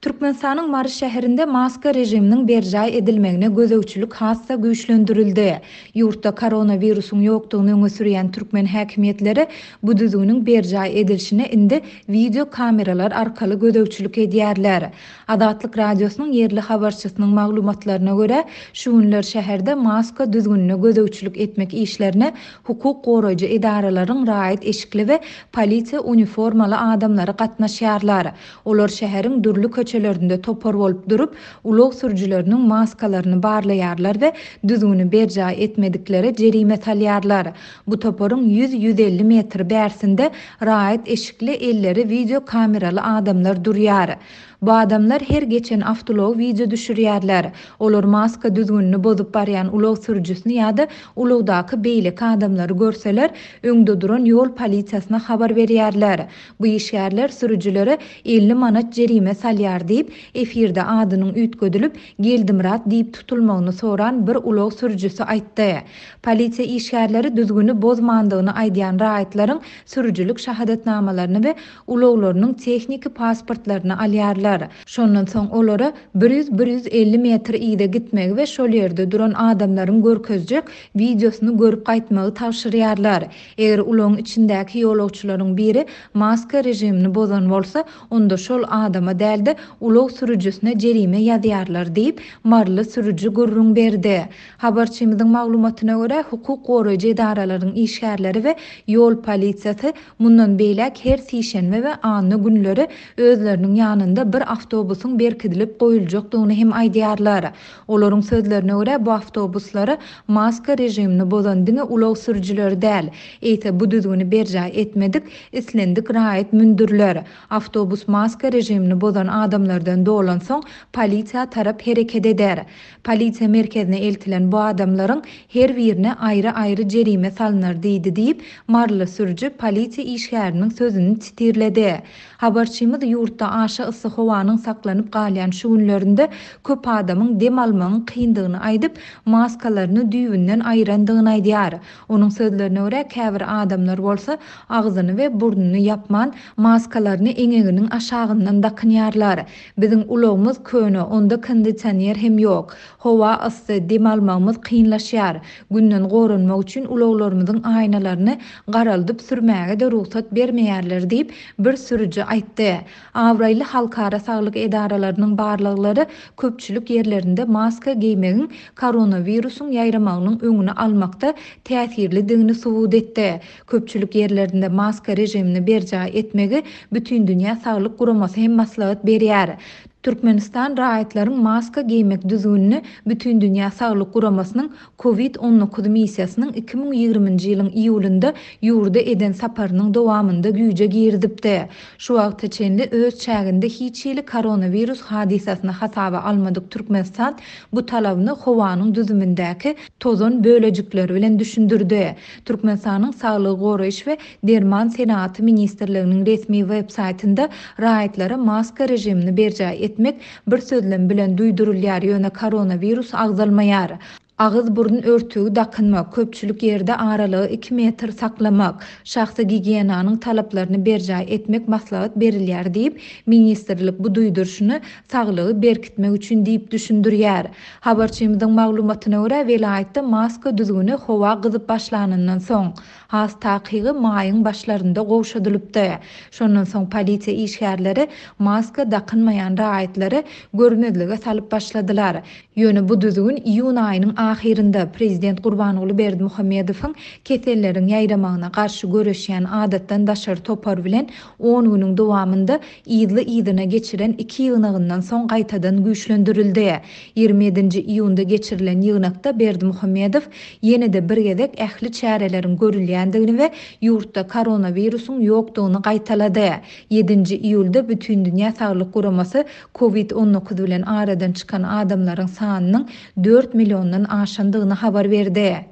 Türkmenistanyň Mary şäherinde maska režiminiň berjaý edilmegine gözegçilik has-da güýçlendirildi. Ýurtda koronawirusyň ýokdugyny öňe sürýän türkmen häkimiýetleri bu düzgüniň berjaý edilişine indi wideo kameralar arkaly gözegçilik edýärler. Azatlyk Radiosynyň ýerli habarçysynyň maglumatlaryna görä, şu günler şäherde maska düzgünine gözegçilik etmek işlerine hukuk goraýjy edaralaryň raýat eşikli we polisiýa uniformaly adamlary gatnaşýarlar. Olar şäheriň dürli köçelerinde topar bolup durup, ulag sürüjileriniň maskalaryny barlaýarlar we düzgüni berjaý etmediklere jerime salýarlar. Bu toparyň ýüz-ýüz elli metr bärsinde raýat eşikli, elleri wideo kameraly adamlar durýar. Bu adamlar her geçen awtoulagy wideo düşürýärler. Olar maska düzgünini bozup barýan ulag sürüjisini ýa-da ulagdaky beýleki adamlary görseler, öňde duran ýol polisiýasyna habar berýärler. Bu işgärler sürüjilere 50 manat jerime salýar diýip, efirde adynyň üýtgedilip, Geldimyrat diýip tutulmagyny soran bir ulag sürüjisi aýtdy. Polisiýa işgärleri düzgüni bozmandygyny aýdýan raýatlaryň sürüjilik şahadatnamalaryny we ulaglarynyň tehniki pasportlaryny alýarlar. Şondan soň olara bir ýüz-bir 150 metr yza gitmegi we şol ýerde duran adamlaryň görkezjek wideosyny görüp gaýtmagy tabşyrýarlar. Eger ulagyň içindäki ýolagçylaryň biri maska režimini bozan bolsa, onda şol adama däl-de, ulag sürüjisine jerime ýazýarlar diýip, maryly sürüji gürrüň berdi. Habarçymyzyň maglumatyna görä, hukuk goraýjy edaralaryň işgärleri we ýol polisiýasy mundan beýläk her sişenbe we anna günleri özleriniň ýanynda bir awtobusyň berkidilip goýuljakdygyny hem aýdýarlar. Olaryň sözlerine görä, bu awtobuslara maska režimini bozan diňe ulag sürüjileri däl, eýse bu düzgüni berjaý etmedik islendik raýat mündüriler. Awtobus maska režimini bozan adamlardan dolansoň, polisiýa tarap hereket eder. Polisiýa merkezine eltilen bu adamlaryň her birine aýry-aýry jerime salnar diýdi diýip, maryly sürüji polisiýa işgäriniň sözüni titirledi. Habarçymyz ýurtda aşa yssy howanyň saklanyp galýan şu günlerinde köp adamyň dem almagyň kyndygyny aýdyp, maskalaryny düýbünden aýyrandygyny aýdýar. Onuň sözlerine görä, käbir adamlar bolsa agzyny we burnuny ýapman, maskalaryny eňeginiň aşagyndan dakynýarlar. Biziň ulagymyz köne, onda kondisioner hem ýok. Howa yssy, dem almagymyz kynlaşýar. Günden goranmak üçin ulaglarymyzyň aýnalaryny garaldyp sürmäge-de rugsat bermeýärler diýip, bir sürüji aýtdy. Abraýly halkara saglyk edaralarynyň barlaglary köpçülik ýerlerinde maska geýmegiň koronawirusyň ýaýramagynyň öňüni almakda täsirlidigini subut etdi. Köpçülik ýerlerinde maska režimini berjaý etmegi Bütindünýä saglyk guramasy hem maslahat berýär. Türkmenistan raýatlaryň maska geýmek düzgünini Bütindünýä saglyk guramasynyň Covid 19 missiýasynyň 2020-nji ýylyň iýulynda ýurda eden saparynyň dowamynda güýje girizipdi. Şu wagta çenli öz çäginde hiç hili koronawirus hadysasyny hasaba almadyk Türkmenistan bu talabyny howanyň düzümindäki tozan bölejikleri bilen düşündirdi. Türkmenistanyň Saglygy goraýyş we derman senagaty ministrliginiň resmi web saýtynda raýatlara maska režimini berjaý etmek bir sözlem bilen duýdurylýar, ýöne koronawirus agzalmaýar. Agyz-burun örtügi dakynmak, köpçülik ýerde aralygy iki metr saklamak, şahsy gigiýenanyň talaplaryny berjaý etmek maslahat berilýär diýip, ministrlik bu duýduryşyny saglygy berkitmek üçin diýip düşündirýär. Habarçymyzyň maglumatyna görä, welaýatda maska düzgüni howa gyzyp başlanyndan soň, has takygy maýyň başlarynda gowşadylypdy. Şondan soň polisiýa işgärleri maska dakynmaýan raýatlary görmezlige salyp başladylar. Ýöne bu düzgün iýun aýynyň ahyrynda, prezident Gurbanguly Berdimuhamedowyň keselleriň ýaýramagyna garşy göreşýän adatdan daşary topar bilen on günüň dowamynda yzly-yzyna geçiren iki ýygnagyndan soň gaýtadan güýçlendirildi. 27-nji iýunda geçirilen ýygnakda Berdimuhamedow ýene-de bir gezek ähli çäreleriň görülýändigini we ýurtda koronawirusyň ýokdugyny gaýtalady. Ýedinji iýulda Bütindünýä saglyk guramasy Covid 19 bilen aradan çykan adamlaryň sanynyň dört milliondan aşandygyny habar berdi.